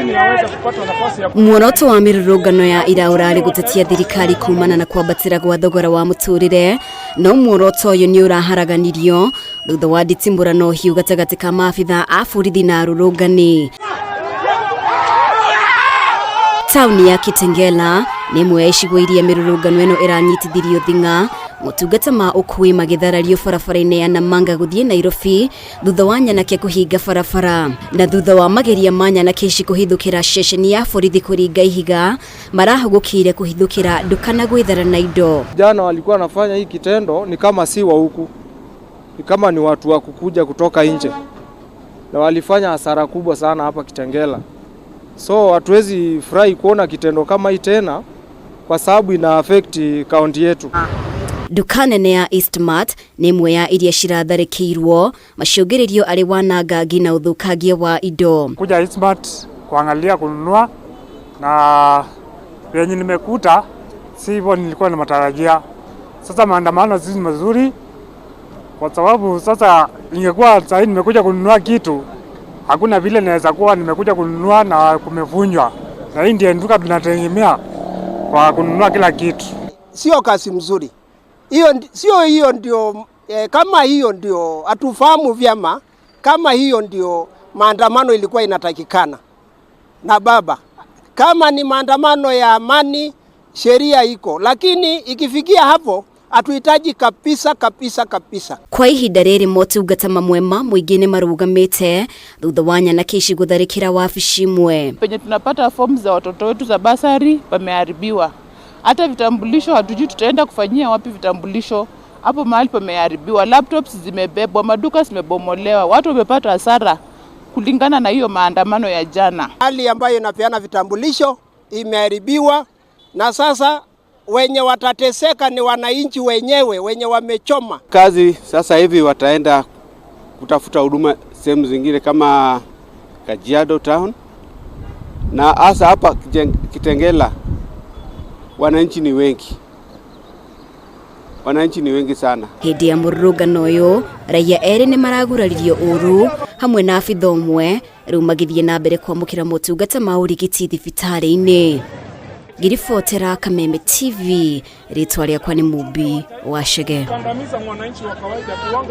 chini aweze kupata nafasi ya Muoroto wa mĩrũrũngano ya ira ũrarĩ gũtetia thirikari kumana na kwambatĩra gwa thogora wa mũtũrĩre, no muoroto ũyũ nĩ ũraharaganirio thutha wa nditimũrano hiũ gatagatĩ ka maabitha a borithi na arũrũngani. Taũni ya Kitengela nĩ ĩmwe ya icigo iria mĩrũrũngano ĩno ĩranyitithirio thing'a, motungata ma ũkui magĩtharario barabara-inĩ ya Namanga gũthiĩ Nairobi thutha wa nyanake kũhinga barabara, na thutha wa mageria ma nyanake ici kũhithũkĩra ceceni ya borithi kũringa ihiga, marahũgũkĩire kũhithũkĩra nduka na gwĩthara na indo. Jana walikuwa wanafanya hii kitendo ni kama si wa huku, ni kama ni watu wa kukuja kutoka nje, na walifanya hasara kubwa sana hapa Kitengela. So hatuwezi furahi kuona kitendo kama hii tena, kwa sababu ina affect kaunti yetu. Nduka nene ya Eastmart nĩ ĩmwe ya iria ciratharĩkĩirwo, macũngĩrĩrio arĩ wanangangi na ũthũkangia wa indo. Kuja Eastmart kuangalia kununua, na venye nimekuta si hivyo nilikuwa nimetarajia. Sasa maandamano si mazuri, kwa sababu sasa ingekuwa sasa nimekuja kununua kitu, hakuna vile naweza kuwa nimekuja kununua na kumevunjwa, na hii ndiye duka tunategemea kwa kununua kila kitu. Sio kazi mzuri hiyo, sio hiyo ndio kama hiyo ndio hatufahamu vyama, kama hiyo ndio maandamano ilikuwa inatakikana na baba. Kama ni maandamano ya amani, sheria iko, lakini ikifikia hapo hatuhitaji kabisa kabisa kabisa. Kwa ihinda rĩrĩ motungata mamwe ma mũingĩ nĩ marũgamĩte thutha wa nyanake ici gũtharĩkĩra wabici imwe. Penye tunapata fomu za watoto wetu za bursary pameharibiwa, hata vitambulisho hatujui tutaenda kufanyia wapi vitambulisho hapo mahali pameharibiwa, laptops zimebebwa, maduka zimebomolewa, watu wamepata hasara kulingana na hiyo maandamano ya jana. Hali ambayo inapeana vitambulisho imeharibiwa, na sasa wenye watateseka ni wananchi wenyewe wenye wamechoma. Kazi sasa hivi wataenda kutafuta huduma sehemu zingine kama Kajiado town na hasa hapa Kitengela, wananchi ni wengi, wananchi ni wengi sana. Hĩndĩ ya mũrũrũngano ũyũ raia erĩ nĩ maraguraririo ũru hamwe na abitha ũmwe, rĩu magĩthiĩ na mbere kwamũkĩra motungata ma ũrigiti thibitarĩ-inĩ. Ngĩribotera Kameme TV, rĩtwa rĩakwa nĩ Mumbi wa Chege. Kandamiza mwananchi wa kawaida kiwango.